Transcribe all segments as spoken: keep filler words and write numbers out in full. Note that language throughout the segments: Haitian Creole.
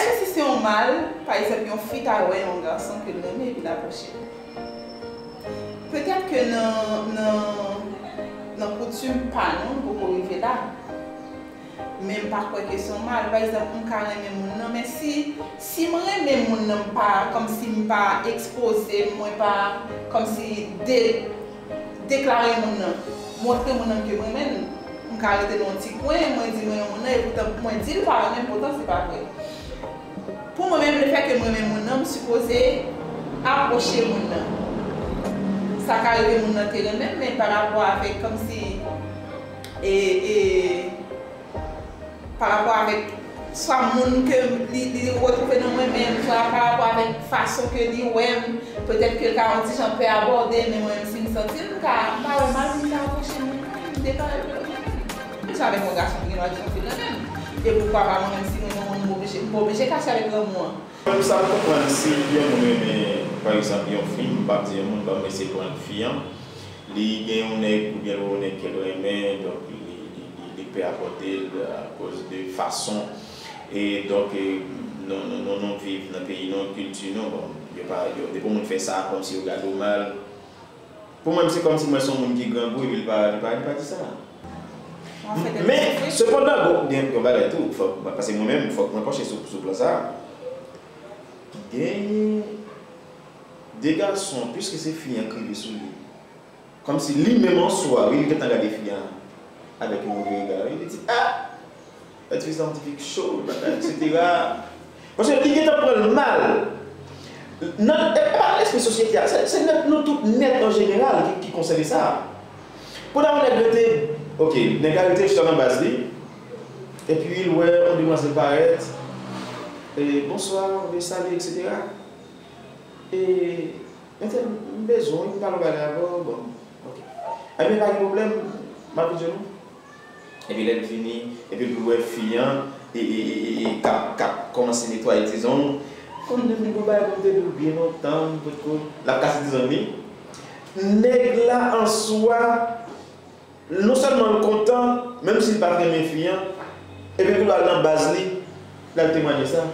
Èske si se yon mal, pa egzanp, yon fi ta wè yon gason ke l renmen epi l apwoche l? Petèt ke nan, nan, nan koutim pa nou, nou poko rive la. Men m pa kwè ke se yon mal. Pa egzanp, m ka renmen moun nan, men si, si m renmen moun nan, m pa, kòmsi m pa ekspoze m, mwen pa, kòmsi de, deklare moun nan, montre moun nan ke m renmen l, m ka rete nan yon ti kwen, mwen di mwen renmen moun nan, epoutan mwen di l pa renmen m, poutan se pa vre. Pou mwen menm, lefètke m renmen moun nan, m sipoze apwoche moun nan. Sa ka rive moun nan te renmen m, men parapò avèk kòmsi, e, e, parapò avèk swa moun ke li, li retwouve nan mwen menm, swa parapò avèk fason ke li wè m, petèt ke l ka yon ti jan pè abòde, men mwen menm si m santi l, m ka, m pa wè mal pou m ta apwoche moun nan, m deklare ke m renmen l. Menm jan avèk yon gason ki gen dwa di yon fi l renmen m. E poukwa pa mwen menm si mwen, mwen, mwen, m oblije, m pa oblije kache avèk lanmou an. Mwen, sa m konprann, si yon moun renmen, pa egzanp, yon fi, m p ap di yon moun, ban m eseye pran fi an. Li gen yon nèg oubyen yon nèg ke l renmen, donk li, li, li, li pè abòde l akoz de fason. E donk, e, nou, nou, nou, nou viv nan peyi nou, kilti nou, bon, yo pa, yo, depi yon moun fè sa, kòmsi yo gade w mal. Pou mwen, se kòmsi mwen se yon moun ki grangou, epi li pa, li pa, li pa di sa. Men, sepandan, bon, gen yon bagay tou, fòk, paske mwen menm, fòk mwen panche sou, sou plan sa. Gen de gason, piske se fi an k rive sou li. Kòmsi li menm an swa, wi, li gentan gade fi an avèk yon move rega, wi, li di, ah! Ti fi sa yon ti fi k cho, bagay, etsetera. Paske li gentan pran l mal. Nan, e pa nan lespri sosyete a, se, se nèt, nou tout nèt an jeneral ki, ki konsène sa. Pandan yon nèg rete, ok, nèg la rete chita nan baz li, epi l wè yon demwazèl parèt, e, bonswa, ou byen salye, etsetera. E, entèl, m bezwen w, m pale yon bagay avè w, bon, ok. Ebyen, pa gen pwoblèm, m ap vin jwenn ou. Epi lè l vini, epi l wè fi an, e, e, e, e, e, k ap, k ap kòmanse netwaye ti zong, konn devni gon bagay pou m te di w byen lontan, m potko, l ap kase ti zong li. Nèg la an swa, non sèlman l kontan, menm si l pa t renmen fi an, epi pou l al nan baz li, l al temwanye sa.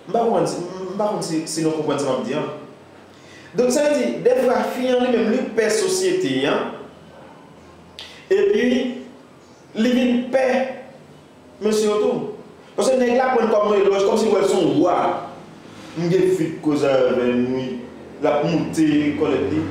M pa konprann si, m pa konn si, si nou konprann sa m ap di an. Donk, sa vle di, dèfwa, fi an li menm, li pè sosyete an, epi li vin pè mesye yo tou. Paske nèg la pran l kòm yon elòj, kòmsi l wè l se yon wa. M gen fi k koze avè m, wi. L ap moute kòlèt li.